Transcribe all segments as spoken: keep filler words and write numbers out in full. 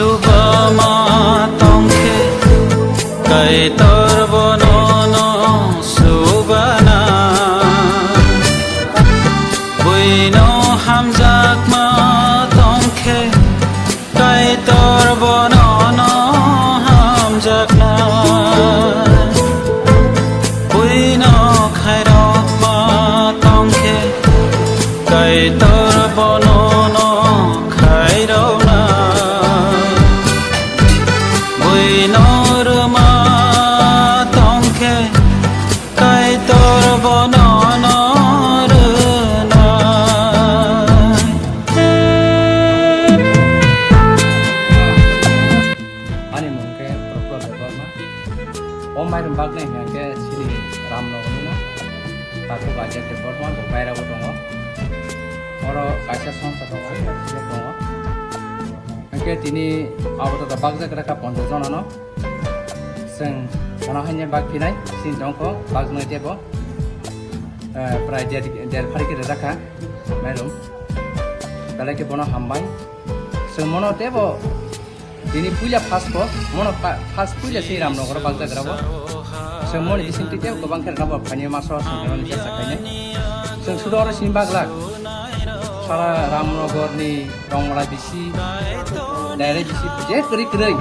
Subama tongkhe, Kaitor bono no subana. Buino hamjakma tongkhe, Kaitor bono no hamjakna. Buino khairokma tongkhe, Kaitor bono no khairokna. Buino rwma tongkhe, Kaitor bono no rwna. Ani mung khe Prahlad Debbarma. O mairum bagwi hwnkhe chini Ramnagarni no. Takhuk Ajay Debbarma bo bairabo tongo. Oro kaisa songsa tongo, tongo. Hwnkhe tini abo to bakjak rwkha ponchash jona no. Chwng bono haino bak phinai, chini tongkho baknai tebo. Eh, prai der, der phari khe rwjak kha mairum. Belai khe bono hambai. Chwng bono tebo tini puila first ko, bono pa-, first puila se Ramnagar bakjak rabo. Chwng moni bising twi tebo kwbang khe rabo phaini maso chwng rani jesa khainai. Chwng sudo oro sini baglak. Sara Ramnagarni Tongmala bisi, daire bisi, je kwrwi kwrwi.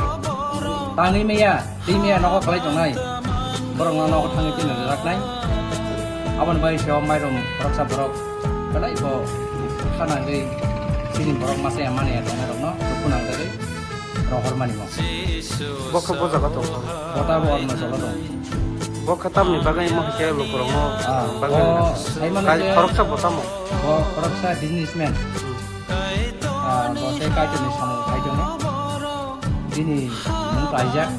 Tangwi maya, twi maya nogo kwlai tongnai. Borokno nogo thangwi tini rwjaknai. Aboni bagwi se o mairum khoroksa borok belai bo kha nangwi chini borok masa ya mani ya tongnai rokno dukhu nangjagwi rohor mani mo. Bo khe bo jaga tong. Bo ta bo Arunachal o tong. Bo khe tamni bagwi mo khe lukurokno Ah, bagwi bo sai mano kai je khoroksa bo tamo. Bo khoroksa businessman. Ah, bo tei Kaitorni samung khai tongo. Bini mung kaijak.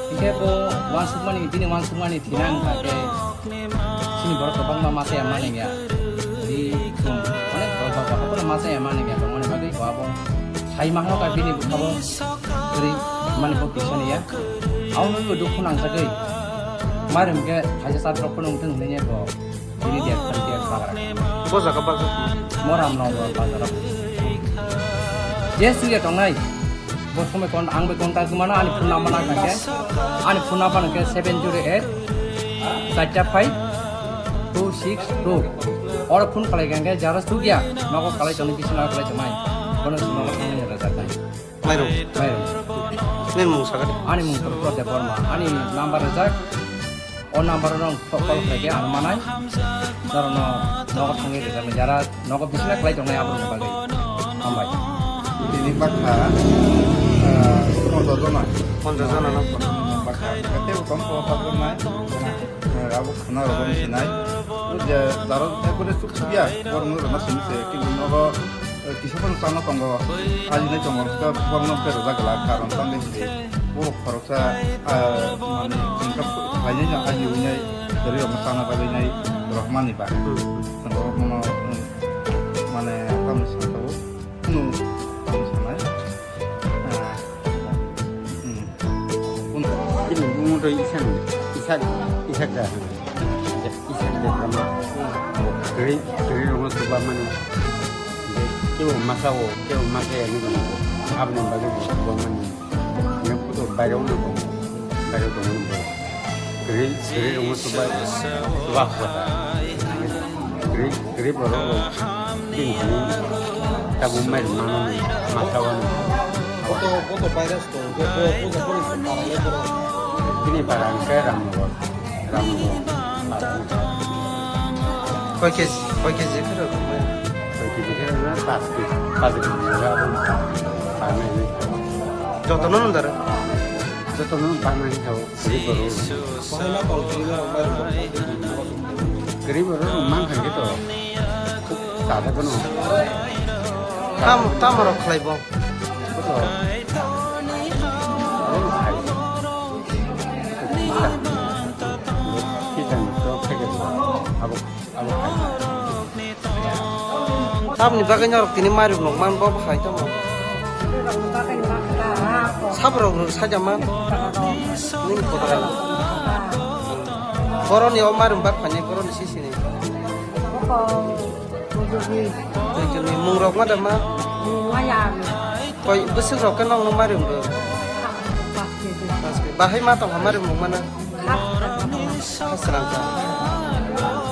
Hinkhe bo uansukmani, bini uansukmani thina wngkha khe chini borok kwbangma masa ya mani ya. Ri thum, onek borok ba kotor masa ya mani ya, tongmani bagwi bo abo sai ma hano ka bini bwkhabo kwrwi mani bo kisa ni ya. Abo nungwi bo dukhu nangjagwi mairum khe kaisa chatrok phano wngthung hinwi bo. Bini der thani der bagra. Bo jaga bazar. Moram no bo bazar. Je suya tongnai. Bo somoi kon ang be contact mana ani phone number na kangke. Ani phone number khe seven zero eight, charta five, two six two. Oro phone khlai kangke jara sugya. Nogo khlai tongni bising nogo khlai tongnai. Bono sumano thangni rajak nai. Mairum. Mairum. Nini mung sakha de? Ani mung Prahlad Debbarma. Ani number rwjak. O number o nong call khlai khe ang manai. Norokno nogo thangwi rwjaknai. Jara nogo bisina khlai tongnai aborokni bagwi. Hambai. Tini bakha, ah, ponchash jona. Ponchash jona no? Bakha. Tei bo tong kho bakha nai. Eh, abo khna rok sinai. O je jaro ekore suk suk ya, borok no rwna simi se, kintu nogo, eh, kisa phano chana tongo, ajinai tongo, khe borok no khe rwjak glak, karon tang de se. Borok khoroksa, ah, mane, income khlainai no aji winai, kwrwi rok no chana bagwi nai, rok mani ba. Hmm. Tongo bono, hmm, mane, tamni saka o, kunu, tamni sanai. Ah, hmm. Bini bumung to isan, isan, isan da. Isan da kama. Kiri, kiri rong suba mani. Kebo masa o, kebo masa ya ni. Abni bagi suba mani. Yang kutu bayar unu kong, bayar unu kong. Gri, gri rong suba, suba kota. Gri, gri borok rok tin hini tabu mai mano ni masa wani. Boto, boto virus to, bo, bo, bo, bo, bo, para le borok. Bini para angke Ramnagar, Ramnagar. Koi kg, koi kg khe rw? Koi kg khe rw na, pas kg, pas kg khe rw, pas kg. Joto no nung daro? Joto no pas kg khe rw. Gurib borok. Gurib borok rok mang kha khe to. Tada kono. Tam, tam rok khlai bo. Koto. Aro khai. Kita ni to khai ke. Abo. Tamni bagwi norok tini mairum nok man bo hai tamo. Sabrok rw saja man. Ning kotor. Boroni o mairum bak phani boroni sisini. Tujuni mungrok ma da ma. Koi bwswk rok khe nokno mari wngkha? Bahai ma tongkha mari wngmano? Khasrang kha.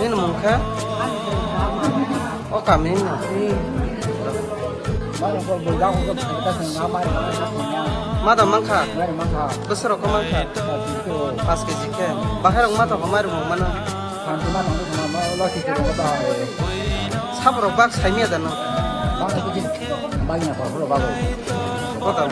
Nini mung kha? O kami no. Ma da mankha? Bwswk rok khe mankha? Paanch kg khe. Bahai rok ma tongkha mari wngmano? Saborok bak saimya da no? Kotor.